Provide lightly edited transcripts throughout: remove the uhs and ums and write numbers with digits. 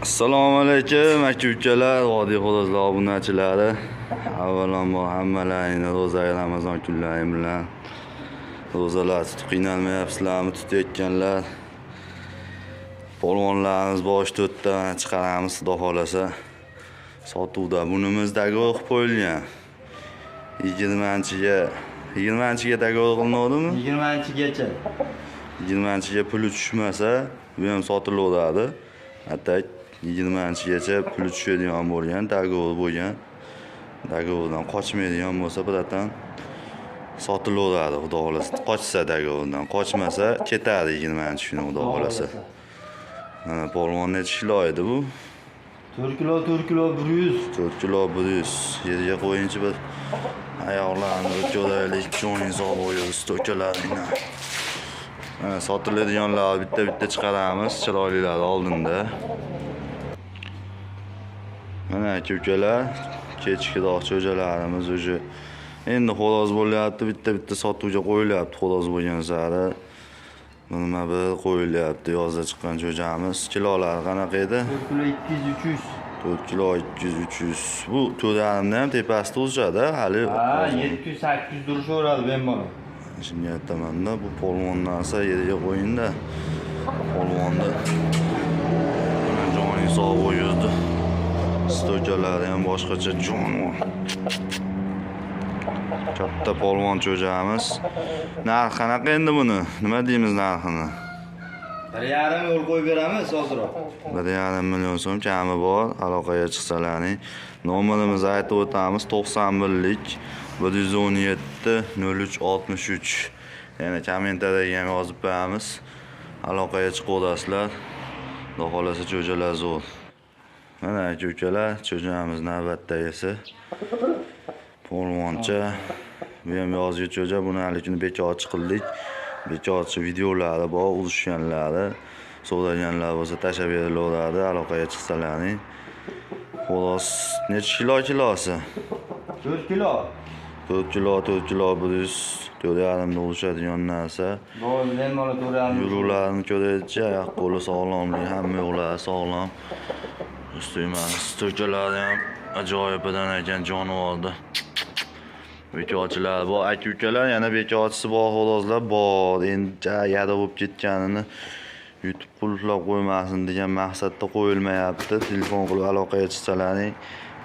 Assalomu alaykum aka ukalar, Vodiy xo'rozlar obunachilari. Avvalambor hammalaringni ro'za Ramazon kunlari bilan ro'zalar tutib qiynalmayapsizlarmi tutayotganlar? Polvonlarimiz bosh to'rtdan chiqaramiz, xudo xolasa. Sotuvda bunimiz договор qilib qo'yilgan. 20-chiga договор qilinadimi? 20-gacha. 20-chiga puli tushmasa, bu ham sotilaveradi. Hatto 20-gacha puli tushadigan bo'lgan, договор bo'lgan. Договорdan qochmaydigan bo'lsa, biratan sotilaveradi, xudo xolasa. Qochsa договорdan, qochmasa ketadi 20-kuni, xudo xolasa. Mana polvon necha kilo edi bu? 4 kilo, 4 kilo 100. 4 kilo 100. Yerga qo'yinchi bir oyoqlarini bir ko'raylik, joning sog' bo'lsin, stokalaringni. Mana sotiladiganlar bitta-bitta chiqaramiz, chiroylilari oldinda. Mana aka ukalar, kechkiroq cho'jalarimiz уже endi xo'roz bo'lyapti, bitta-bitta sotuvga qo'yilyapti, xo'roz bo'lgan sari. Nima bir qo'yilyapti, yozda chiqqan cho'jamiz. Kilolari qanaqa edi? 4 kilo 200 300. 4 kilo 200 300. Bu 4,5 ham tepasida o'sadi hali. Ha, 700 800 durishaveradi bemalol. Shunga aytaman-da, bu polvon narsa yerga qo'ying-da. Polvonni joning sog' bo'ldi. Stokalari ham boshqacha jonivor. Katta polvon cho'jamiz. Narxi qanaqa endi buni? Nima deymiz narxini? 1,5 yo'l qo'yib beramiz hozirroq. 1,5 million so'm kami bor. Aloqaga chiqsalaring. Nomerimizni aytib o'tamiz: 91lik 117 03 63. Yana kommentariyaga ham yozib qo'yamiz. Aloqaga chiqaverasizlar. Xudo xolasa cho'jalar zo'r. Mana aka ukalar, cho'jamiz navbatdagisi. Polvoncha. Bu ham yozgi cho'ja. Buni hali kuni bekorchi qildik. Bekorchi videolari bor, urushganlari. So'raganlar bo'lsa tashlab berilaveradi, aloqaga chiqsalaring. Xo'roz necha kilo kilosi? 4 kilo. 4 kilo, 4 kilo 100, 4,5 da urushadigan narsa. Bo'ldi, bemalol 4,5. Yuruvlarini ko'raychi, oyoq qo'li sog'lomlik, hamma yo'qlari sog'lom. Ustuyman, stokalari ham ajoyibidan ekan jonivorda. Bekorchilar bor, aka ukalar, yana bekorchisi bor, xo'rozlar bor. Endi yara bo'lib ketganini yutib qulflab qo'ymasin degan maqsadda qo'yilmayapti. Telefon qilib aloqaga chiqsalaring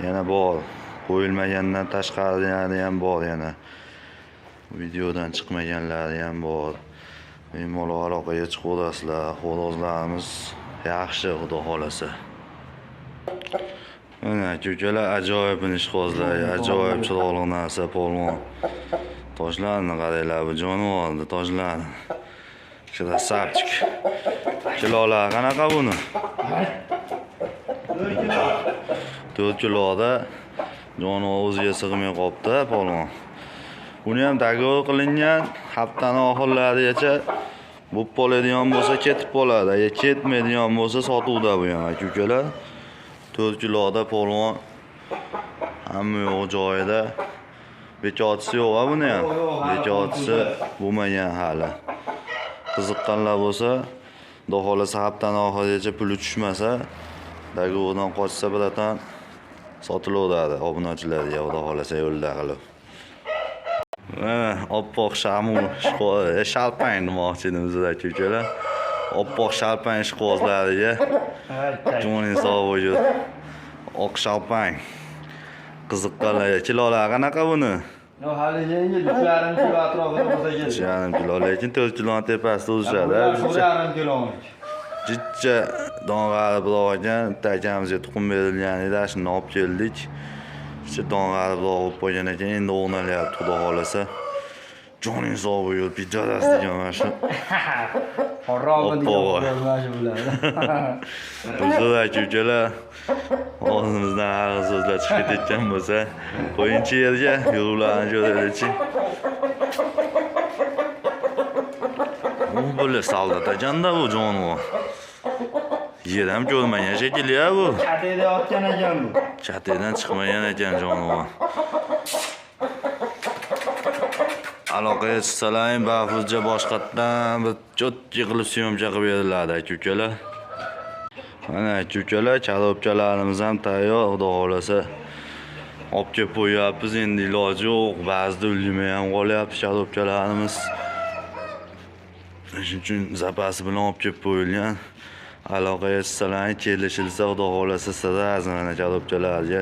yana bor. Qo'yilmagandan tashqarilari ham bor yana. Videodan chiqmaganlari ham bor. Bemalol aloqaga chiqaverasizlar. Xo'rozlarimiz yaxshi, xudo xolasa. Mana aka ukalar, ajoyib ishqibozlar, ajoyib chiroyli narsa polvon. Toshlarini qaranglar, bu jonivorni toshlarini. Красавчик. Kilolar qanaqa buni? 4 kilo. 4 kiloda jonivor o'ziga sig'may qolibdi polvon. Buni ham договор qilingan, haftani oxirlarigacha bo'lib qoladigan bo'lsa ketib qoladi. Agar ketmaydigan bo'lsa sotuvda bu ham aka ukalar. 4 kiloda polvon hamma yo'q joyida. Bekorchisi yo'q a buni ham. Bekorchisi bo'lmagan hali. Qiziqqanlar bo'lsa, xudo xolasa haftani oxirigacha puli tushmasa, договорdan qochsa biratan sotilaveradi obunachilarga, xudo xolasa yo'lda qilib. Mana oppoq shamu shalpang demoqchi edim sizlar aka ukalar. Oppoq shalpang ishqibozlariga joning sog' bo'lsin. Oq shalpang qiziqqanlarga. Kilolari qanaqa buni? Yo, hali yengil 3,5 kilo atrofida bo'lsa kerak. 3,5 kilo, lekin 4 kiloni tepasida o'sadi. 4,5 kilo. Jichcha dong'aribroq ekan, bitta akamizga tuxum berilgan edi, shuni olib keldik. Jichcha dong'aribroq bo'lib qolgan ekan, endi o'g'nalyapti, xudo xolasa. Joning sog' bo'lsin, pijaras degan mana shu. Qorong'i degan Oppoq. mana shu bular. Uzr aka ukalar, og'zimizdan har xil so'zlar chiqib ketayotgan bo'lsa, qo'yinchi yerga, yo'llarni ko'raylikchi. U bo'la soldat ekanda bu jonivor. Yer ham ko'rmagan shekilli bu. Katakda yotgan ekan bu. Katakdan chiqmagan ekan jonivor. Aloqaga chiqsalaring bafurja boshqatdan bir cho'tki qilib syomka qilib beriladi aka ukalar. Mana aka ukalar, korobkalarimiz ham tayyor, xudo xohlasa olib kelib qo'yyapmiz, endi iloji yo'q. Ba'zida ulgurmay ham qolyapti korobkalarimiz. Shuning uchun zapasi bilan olib kelib qo'yilgan. Aloqaga chiqsalar, kelishilsa, xudo xohlasa сразу mana korobkalarga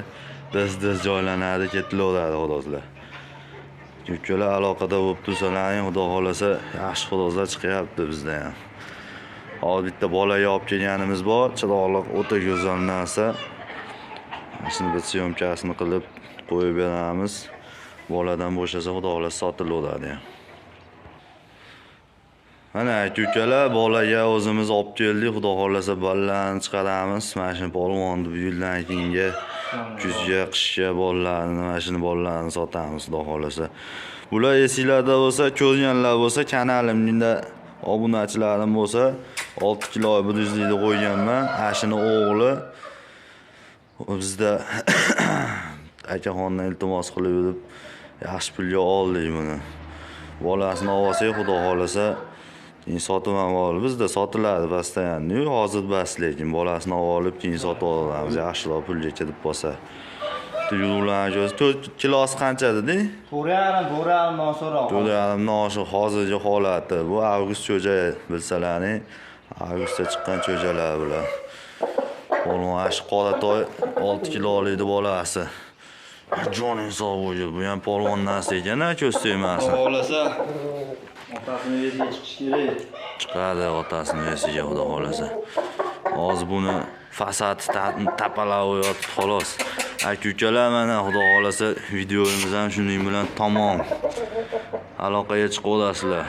diz-diz joylanadi, ketilaveradi xo'rozlar. Ukalar, aloqada bo'lib tursalaring, xudo xohlasa yaxshi xo'rozlar chiqyapti bizda ham. Hozir bitta bolaga olib kelganimiz bor, chiroyli, o'ta go'zal narsa. Shuni bir съёмка sini qilib qo'yib beramiz. Boladan bo'shasa, xudo xohlasa sotilaveradi ham. Mana aka ukalar, bolaga o'zimiz olib keldik, xudo xohlasa bolalarni chiqaramiz. Mana shu polvonni bu yildan keyingi kuzga, qishga bolalarni, mana shuni bolalarni sotamiz, xudo xohlasa. Bular esinglarda bo'lsa, ko'rganlar bo'lsa, kanalimda obunachilarim bo'lsa, 6 kilo 100 likni qo'yganman. Ana shuni o'g'li bizda akaxondan iltimos qilib yurib, yaxshi pulga oldik buni. Bolasini olsak, xudo xohlasa keyin sotib ham olib, bizda sotiladi постоянно. Hozir bas, lekin bolasini olib keyin sotib olamiz, yaxshiroq pulga kirib qolsa. Yuruvlarni ko'z 4 kilosi qancha deding? 4,5, 4,5 osonroq. 4,5dan oshiq hozirgi holati. Bu avgust cho'ja, bilsalaring, avgustda chiqqan cho'jalar bular. Polvon shu qoratoy 6 kilo oladi bolasi. Joning sog' bo'lsin. Bu ham polvon narsa ekan, ko'z tegmasin. Xohlasa otasini вес iga chiqish kerak. Chiqadi otasini вес iga, xudo xohlasa. Hozir buni fasad tapalab yotibdi xolos. Aka ukalar, mana xudo xohlasa videomiz ham shuning bilan tamom. Aloqaga chiqaverasizlar.